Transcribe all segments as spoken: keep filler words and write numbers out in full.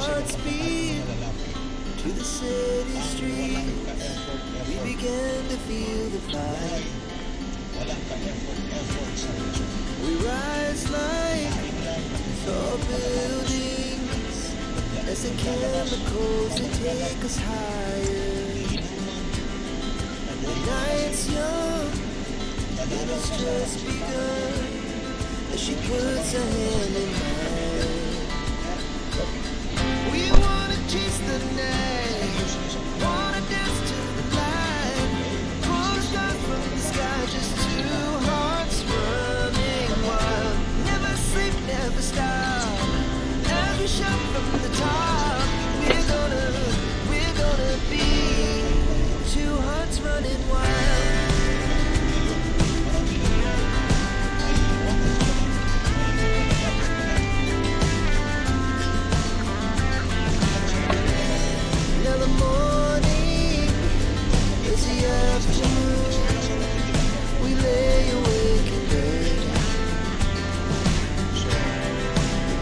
Hearts beat to the city streets. We began to feel the fire. We rise like tall buildings as the chemicals, they take us higher. The night's young, and it's just begun. As she puts her hand in mine, we wanna chase the night, wanna dance to the light. Pull the stars from the sky, just two hearts running wild. Never sleep, never stop. As we shout from the top, we're gonna, we're gonna be two hearts running wild. Now the morning is the afternoon. We lay awake in bed.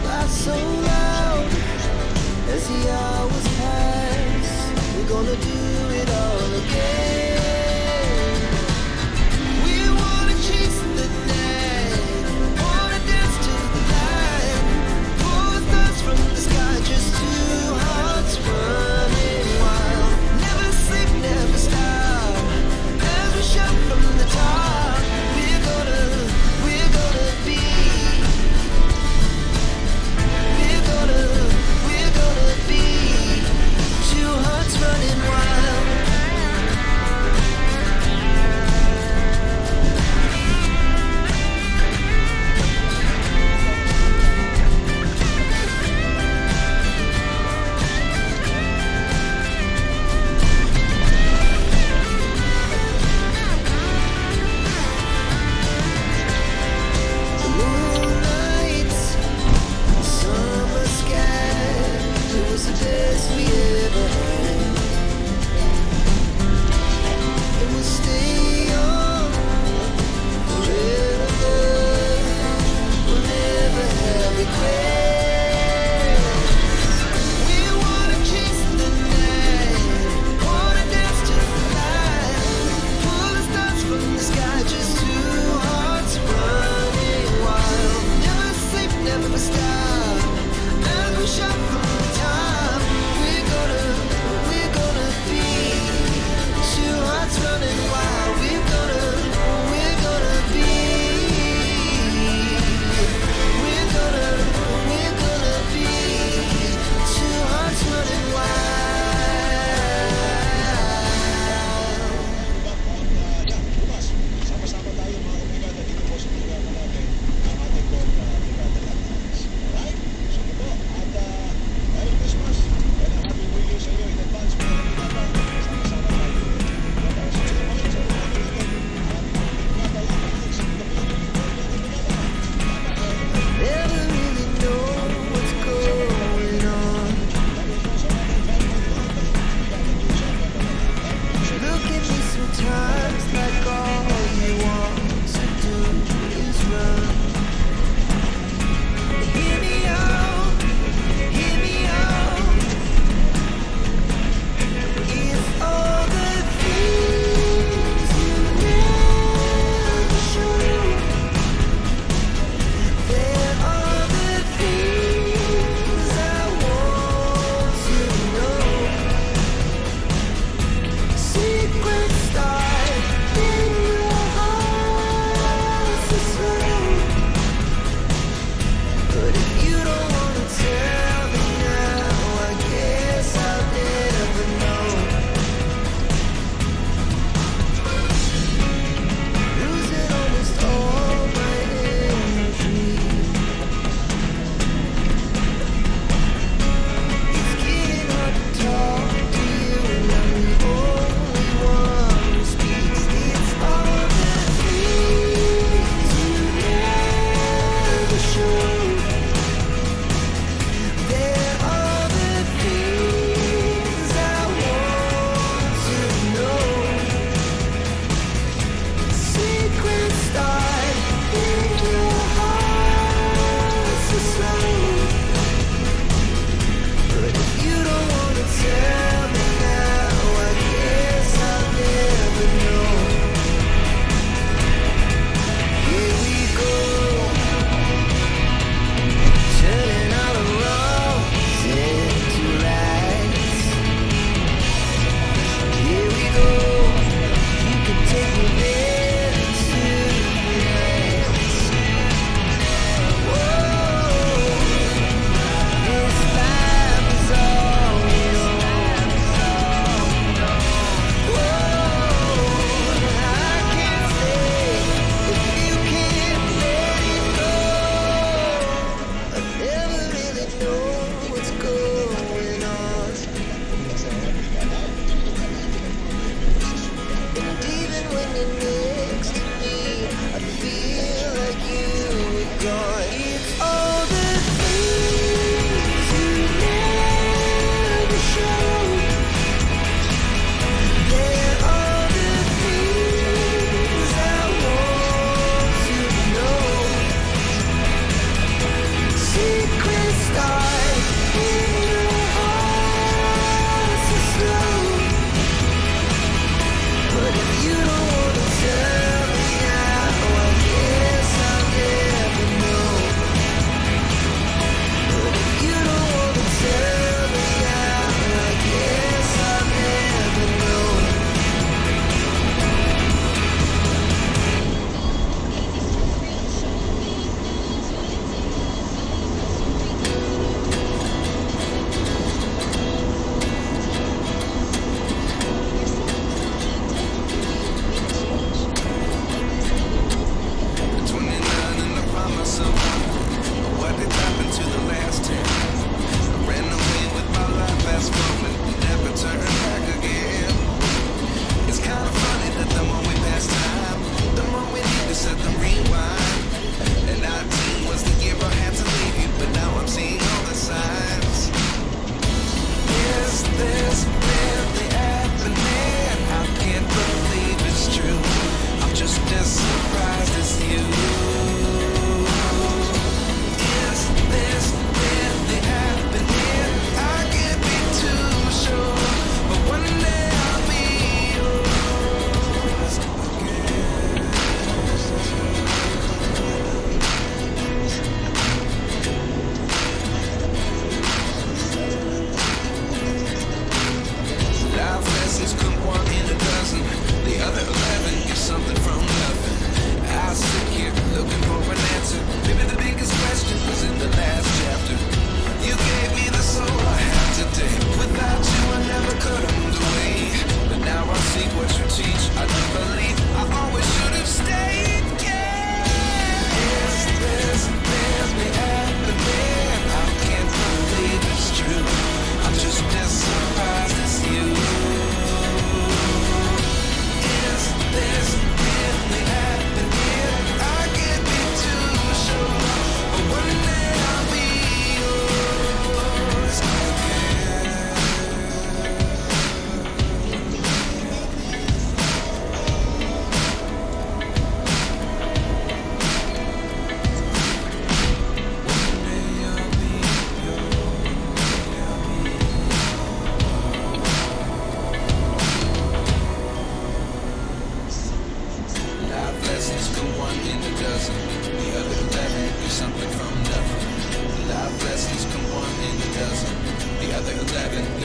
Laugh so loud as the hours pass. We're gonna do it all again. We wanna chase the night, wanna dance to the light. Pull the stars from the sky, just two hearts running wild. Never sleep, never stop. As we shout from the top, we're gonna, we're gonna be, we're gonna, we're gonna be two hearts running wild.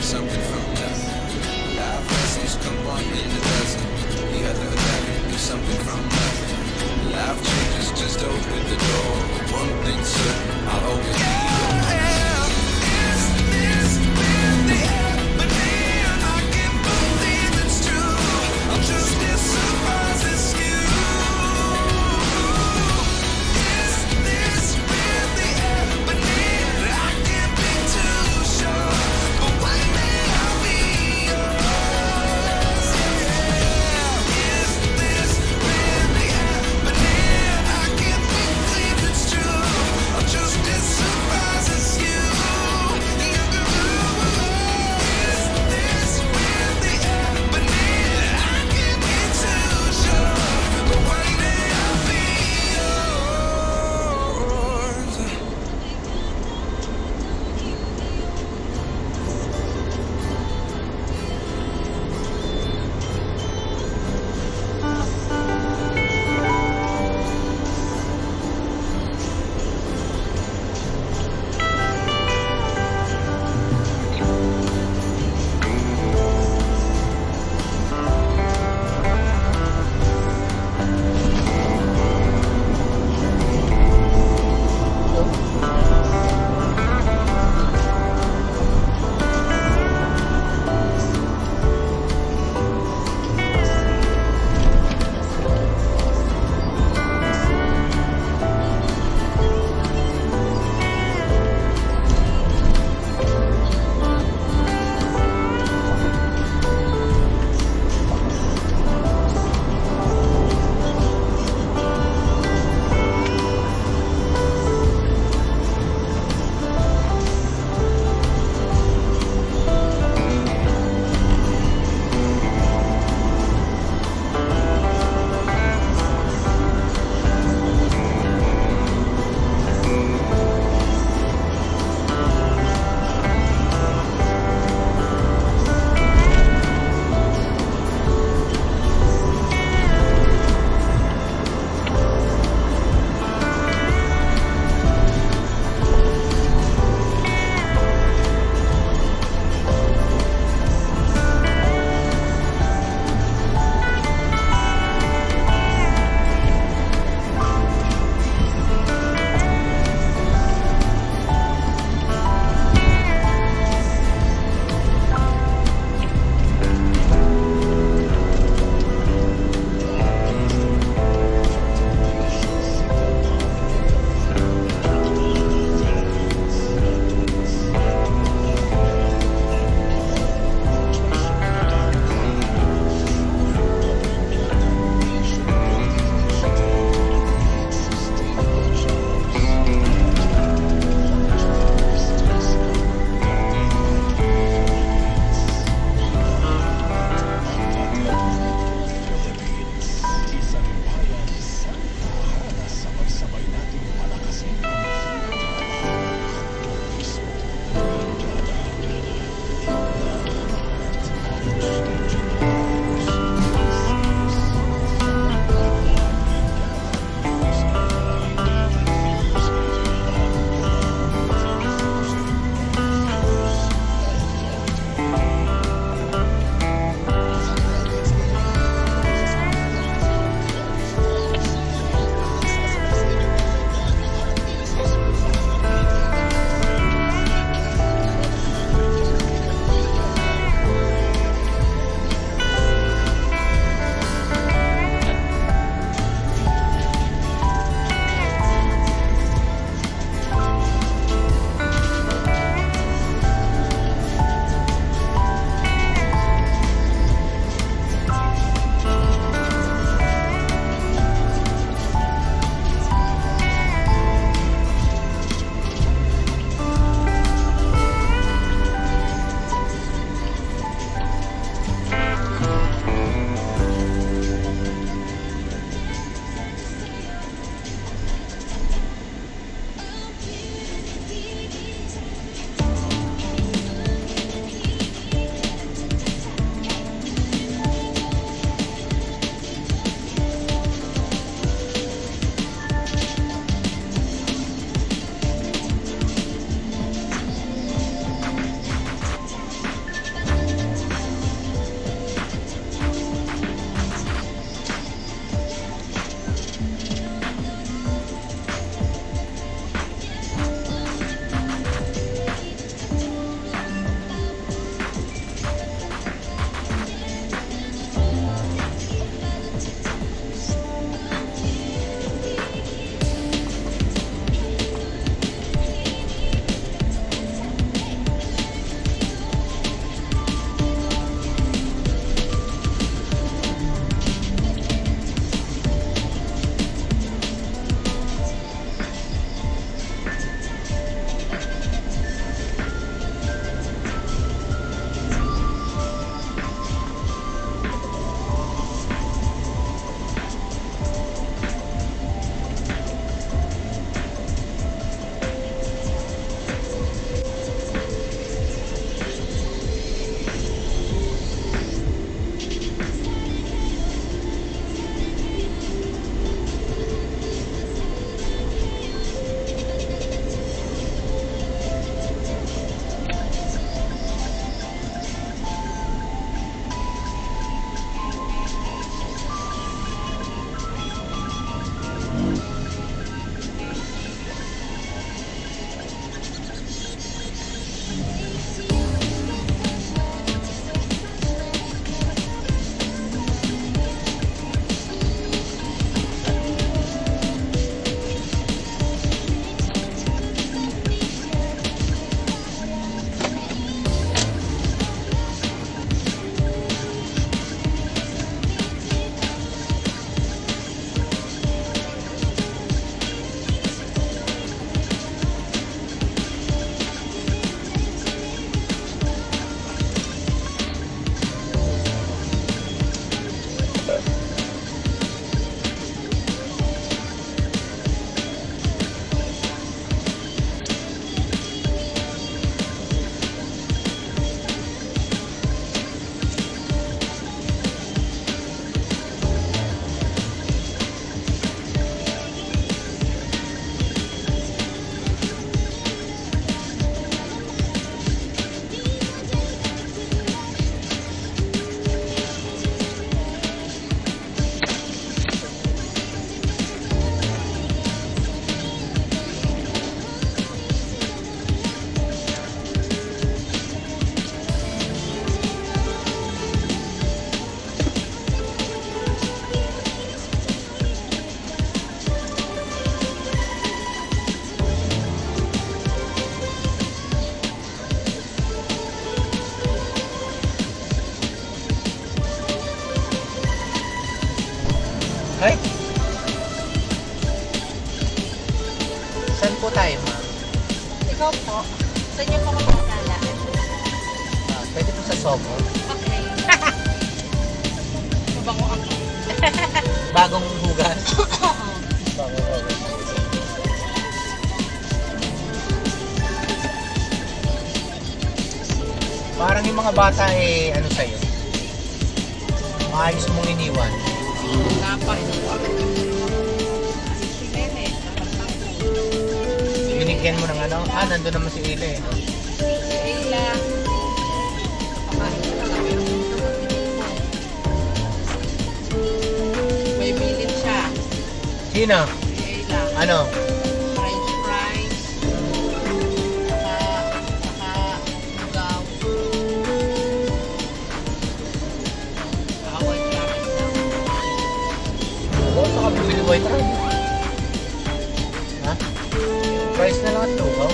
Something from nothing. Life lessons come one in a dozen. You have to adapt and do something from nothing. Life changes, just open the door. One thing certain, I'll always be yours. Is this really happening? I can't believe it's true. I'm just as surprised as you. Is this really happening? I can't be too sure, but one day Saan niyo po ako pakilala? Ah, pwede po sa Sogo. Okay. Mabango ako. Bagong hugas. Oo. Bagong hugas. Parang yung mga bata, eh, ano sa'yo? Maayos mong iniwan. Wala pa, iniwan. Binigyan mo ng ano? Ah, nandun naman si Ila eh, no? Si Ila. Pakain ko na lang. May bilin siya. Sino? Si Ila. Ano? French fries. Saka, saka lugaw. Saka white rabbit daw. Lugaw, saka bibili white rabbit. Ha? Fries na lang at lugaw.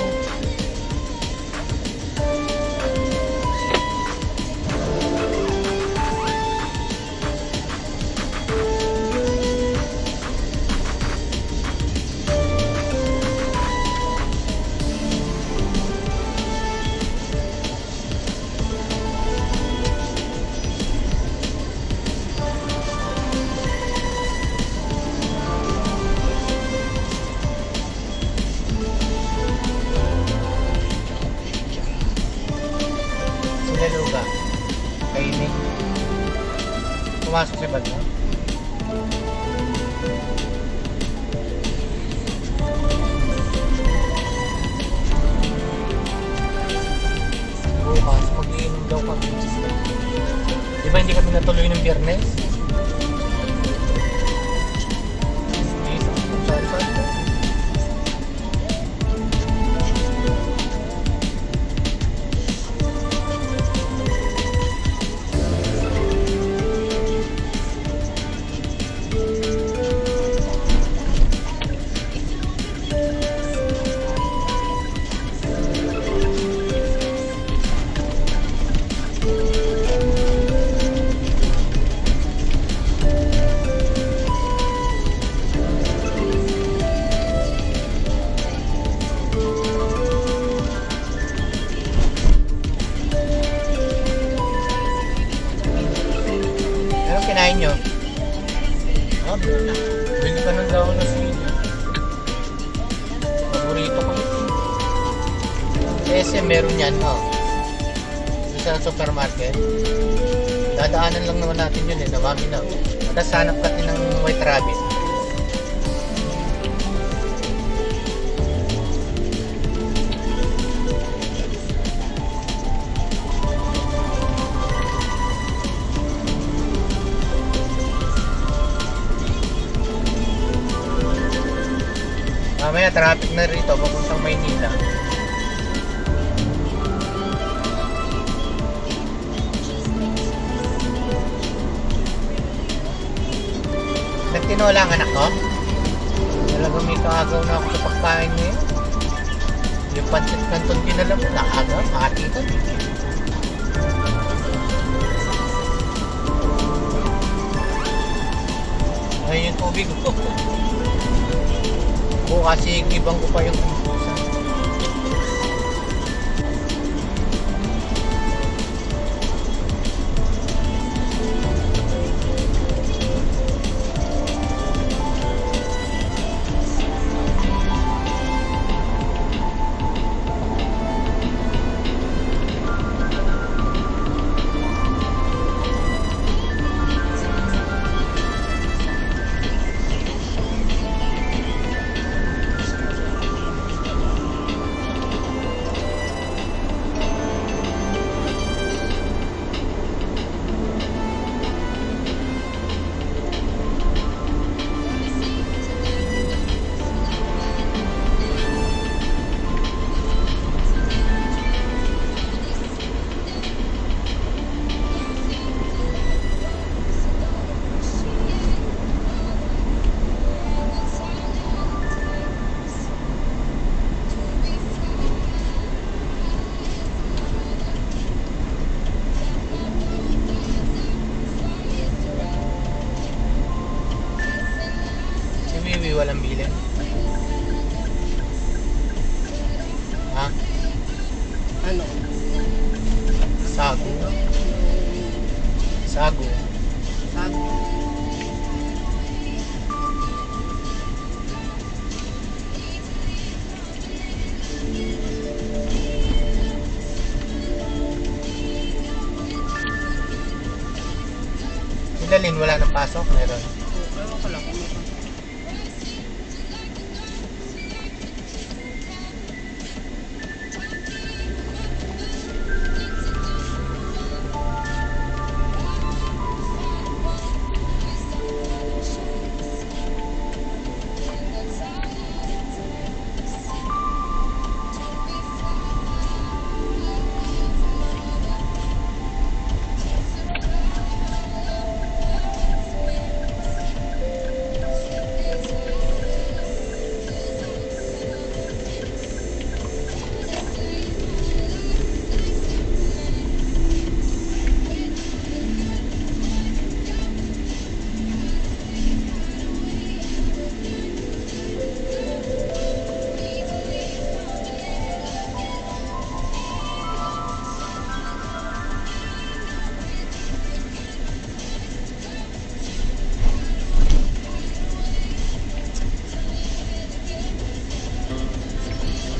Sinaluga. Kaini. Pumasok si Badno. Bukas, mag-iinom daw kami. Di ba hindi kami natuloy ng Biyernes? Hindi, sa, sa, sa, Anong kinain nyo? Ah, bili ka ng dahon ng sili. Paborito ko ito. Kasi meron yan, oh. Sa supermarket. Dadaanan lang naman natin yun eh, namami na. Tapos hanap ka din ng white rabbit. Mamaya traffic na rito, papuntang Maynila. Nagtinola ang anak ko. Talagang may kaagaw na ako sa pagkain ngayon. Yung pancit canton dinala mo, naaga, makatitan. Ay, yung tubig ko. Bukas, iigiban ko pa yung Sagu. Sagu. Sagu. Sila Lin, wala nang pasok, meron. Ewan ko lang kung meron.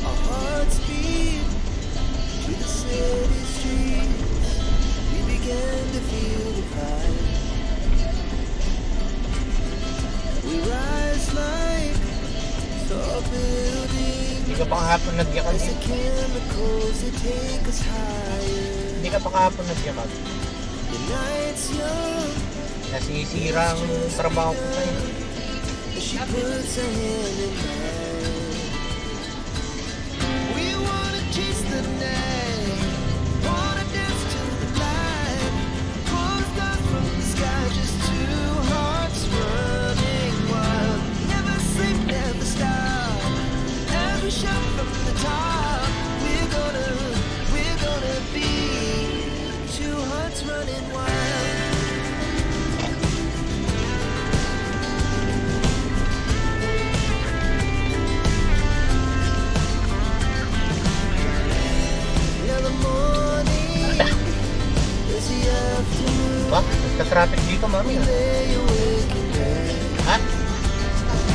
Our hearts beat to the city streets. We began to feel the fire. We rise like tall buildings. Hindi ka pa kahapon nagyakag. As the chemicals, they take us higher. Hindi ka pa kahapon nagyakag. The night's young. Nasisira ang trabaho ko sa'yo. She puts her hand in mine. We wanna chase the night. Wanna dance to the light. Pull the stars from the sky, just two hearts running wild. Never sleep, never stop. As we shout from the top, we're gonna, we're gonna be two hearts running wild. Now the morning is the afternoon. Ba? Nagka-traffic dito, mami, ah. Lay awake in bed. Ha?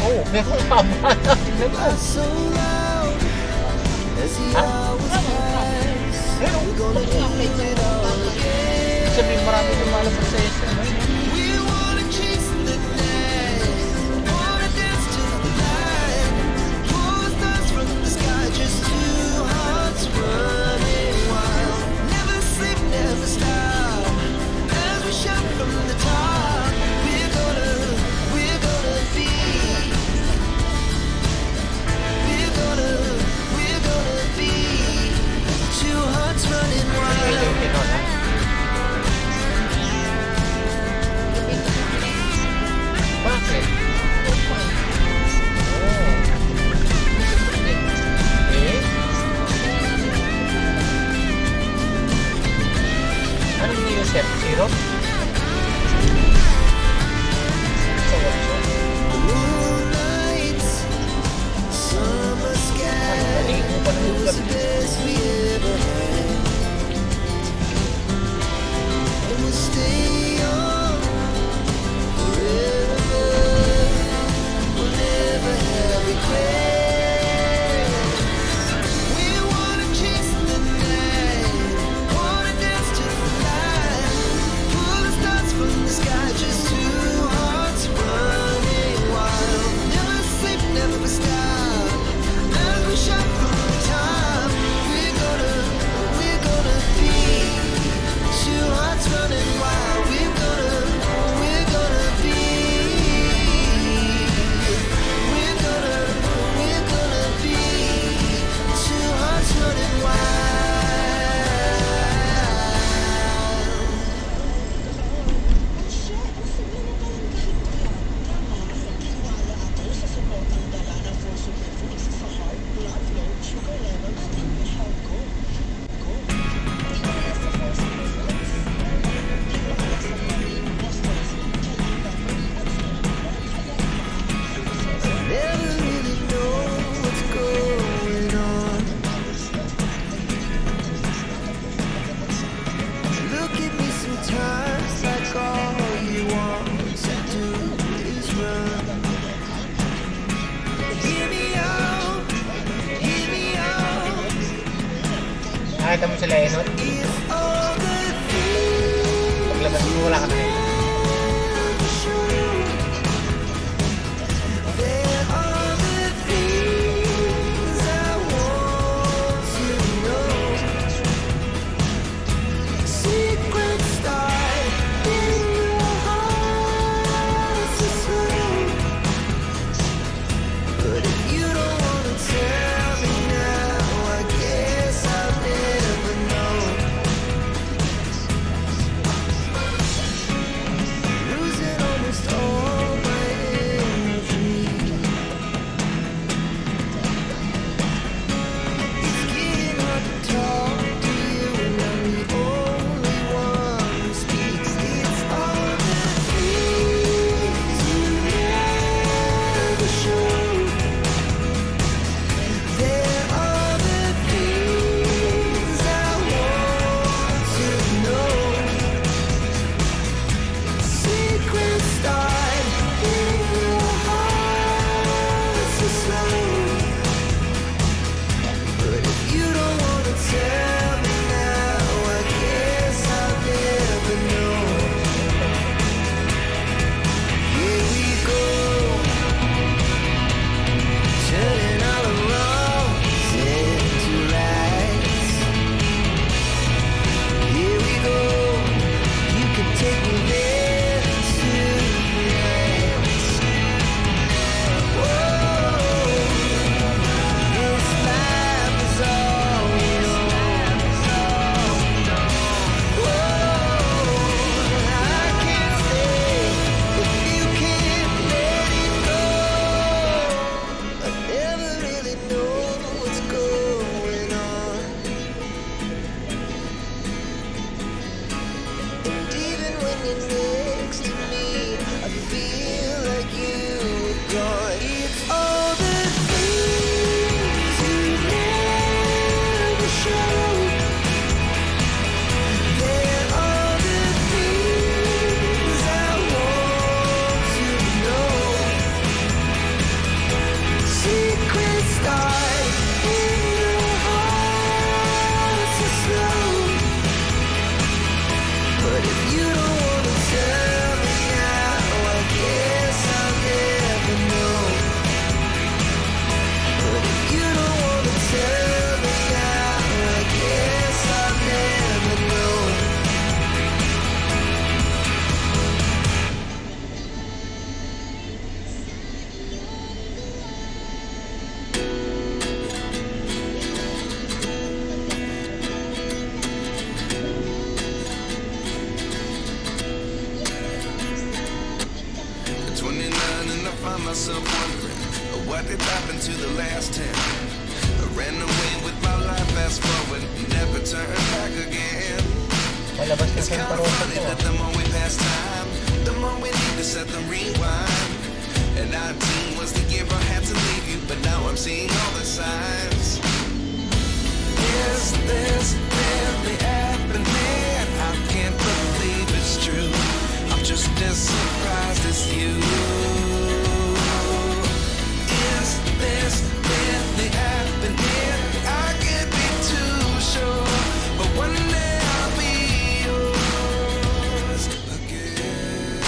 Oo, meron pa ba? Tignan mo. Laugh so loud as the hours pass. Meron. We're gonna do it all again. Sabihin, marami lumalabas sa S M, eh. We wanna chase the night. Wanna dance to the light. Pull the stars from the sky. Just two hearts running wild. Never sleep, never stop. As we shout from the top, we're gonna, we're gonna be, we're gonna, we're gonna be two hearts running wild. Bakit? Oh. Eh? Ano ni Yusef? Zero? Sa workshop? Ano, maligo pa ng lugar. Nakita mo sila, Enot? Paglabas mo, wala ka na rin. But if you don't wanna tell me now, I guess I'll never know. Losing almost all my energy. It's getting hard to talk to you, and I'm the only one who speaks. It's all the things you never show. There are the things I want to know. Secrets die in your heart so slow. But if you don't wanna tell me now, I guess I'll never know. Here we go, turning all the wrongs into rights. Here we go, you can take me there tonight. Whoa, this life is all we know. Whoa, I can't stay if you can't let it go. I never really know what's going on. And even when you're next to me, I feel like you were gone. It's all the things you never show. There are the things I want to know. Secrets die in your heart so slow. But if you don't wanna tell me now, I guess I'll never know. But if you don't wanna tell me now, I guess I'll never know. At twenty-nine and I find myself wondering what did happen to the last ten. I ran away with my life, fast forward, never turn back again. Malabas na. It's kinda funny that the more we pass time, the more we need to set the rewind. And nineteen was the year I had to leave you, but now I'm seeing all the signs. Is this really happening? I can't believe it's true. I'm just as surprised as you. Is this really happening? I can't be too sure, but one day I'll be yours again.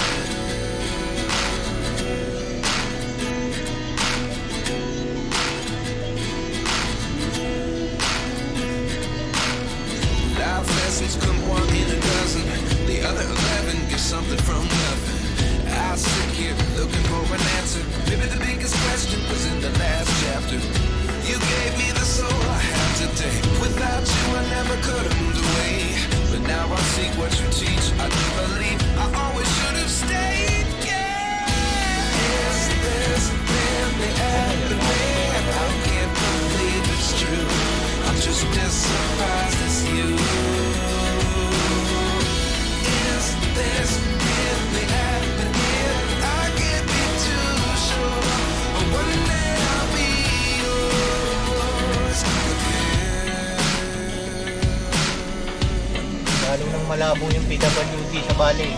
Life lessons come one in a dozen. The other eleven get something from nothing. I sit here looking for an answer. Maybe the biggest question was in the last chapter. You gave me the soul I have today. Without you, I never could have moved away. But now I see what you teach. I do believe I always should have stayed. Yeah. Is this really happening? I can't believe it's true. I'm just as surprised as you. Is this really happening? I can't be too sure, but one day I'll be yours again. Lalo nang malabo yung P W D sa Bali.